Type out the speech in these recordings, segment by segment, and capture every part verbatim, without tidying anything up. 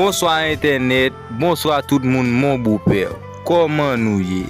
Bonswa entènèt, bonswa tout moun, mon beau-père. Kòman nou ye?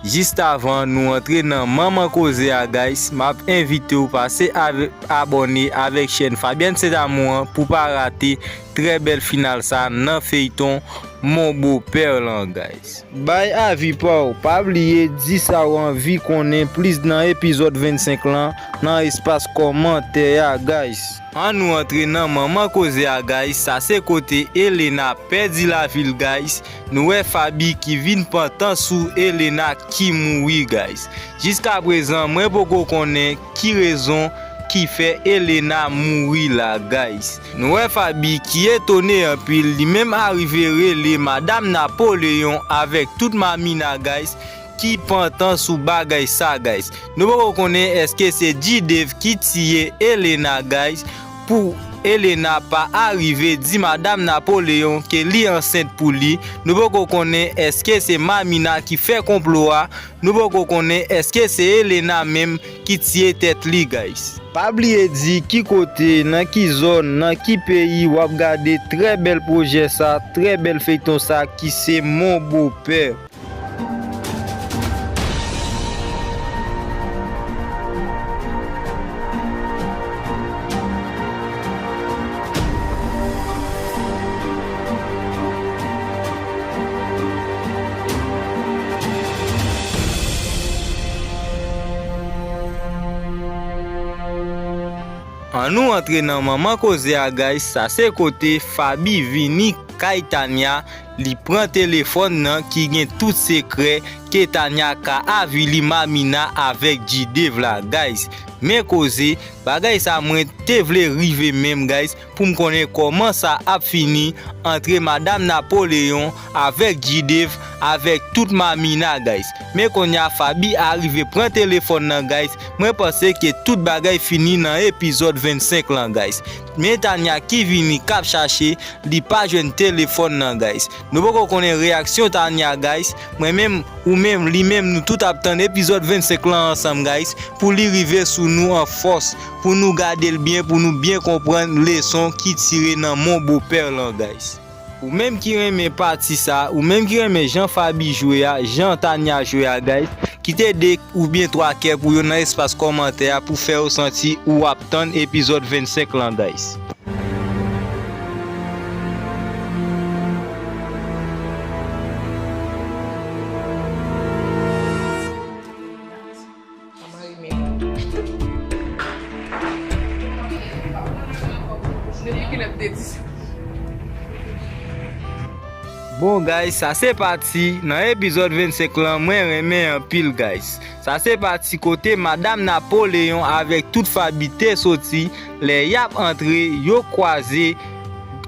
Jis avan nou antre nan manman koze a, guys, m ap envite w pase ave-, abòne avèk chèn Fabienne Saint Amour an pou pa rate trè bèl final sa nan feyton Mon Beau Père lan, guys. Bay avi pa w, pa bliye di sa w anvi konnen plis nan epizòd vennsenk lan nan espas kòmantè a, guys. Ann nou antre nan manman koze a, guys. Sa se kote Elena pèdi lavi l, guys. Nou wè Faby ki vin pantan sou Elena ki mouri, guys. Jiskaprezan, mwen poko konnen ki rezon ki fè Elena mouri la, guys. Nou wè Faby ki etone anpil, li menm arive rele Madam Napoleon avèk tout Mamina, guys, ki pantan sou bagay sa, guys. Nou poko konnen èske se G-Dave ki tiye Elena, guys, pou Elena pa arive di Madam Napoleon ke li ansent pou li. Nou poko konnen èske se Mamina ki fè konplo a. Nou poko konnen èske se Elena menm ki tiye tèt li, guys. Pa bliye di ki kote, nan ki zòn, nan ki peyi w ap gade trè bèl pwojè sa, trè bèl feyton sa ki se Mon Beau Père. Ann nou antre nan manman koze a, guys. Sa se kote Faby vini kay Tania, li pran telefòn nan ki gen tout sekrè ke Tania ka avili Mamina avèk G-Dave la, guys. Men koze, bagay sa mwen te vle rive menm, guys, pou m konnen kòman sa ap fini antre Madam Napoleon avèk G-Dave avèk tout Mamina, guys. Men kounye a Faby arive pran telefòn nan, guys. Mwen panse ke tout bagay fini nan epizòd vennsenk lan, guys. Men Tania ki vini k ap chache, li pa jwenn telefòn nan, guys. Nou poko konnen reyaksyon Tania, guys. Mwen menm, ou menm, li menm, nou tout ap tann epizòd vennsenk lan ansanm, guys, pou li rive sou nou an fòs, pou nou gade l byen, pou nou byen konprann leson ki tire nan Mon Beau Père lan, guys. Ou menm ki renmen pati sa, ou menm ki renmen jan Faby jwe a, jan Tania jwe a, guys, kite de oubyen twa kè pou yo nan espas kòmantè a pou fè yo santi ou ap tann epizòd vennsenk lan, guys. Depi kilè m te di sa? Bon, guys, sa se pati nan epizòd vennsenk lan mwen renmen anpil, guys. Sa se pati kote Madam Napoleon avèk tout Faby te soti. Lè y ap antre, yo kwaze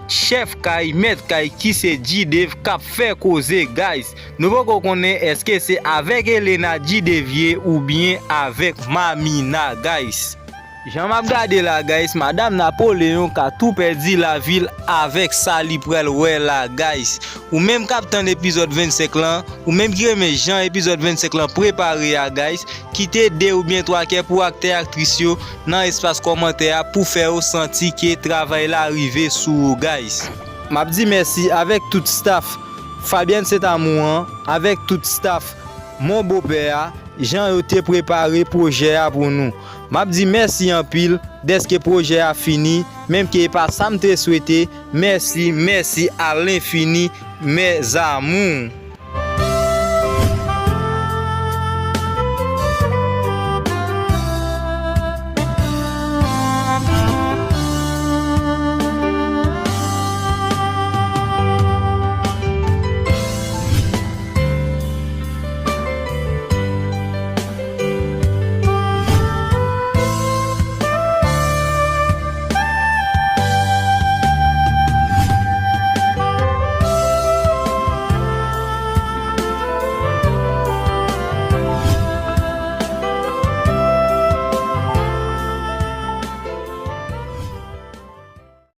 chèf kay, mèt kay ki se G-Dave k ap fè koze, guys. Nou poko konnen èske se avèk Elena G-Dave ye oubyen avèk Mamina, guys. Jan m ap gade la, guys, Madam Napoleon ka tou pèdi lavi l avèk sa li pral wè la, guys. Ou menm k ap tann epizòd vennsenk lan, ou menm ki renmen jan epizòd vennsenk lan prepare a, guys, kite de oubyen twa kè pou aktè aktris yo nan espas kòmantè a pou fè yo santi ke travay la rive sou ou, guys. M ap di mèsi avèk tout staff Fabienne Saint Amour an, avèk tout staff Mon Beau Père a, jan yo te prepare pwojè a pou nou. M ap di mèsi anpil dèske pwojè a fini, menm ke e pa sa m te swete. Mèsi, mèsi à l'infini, mes amours.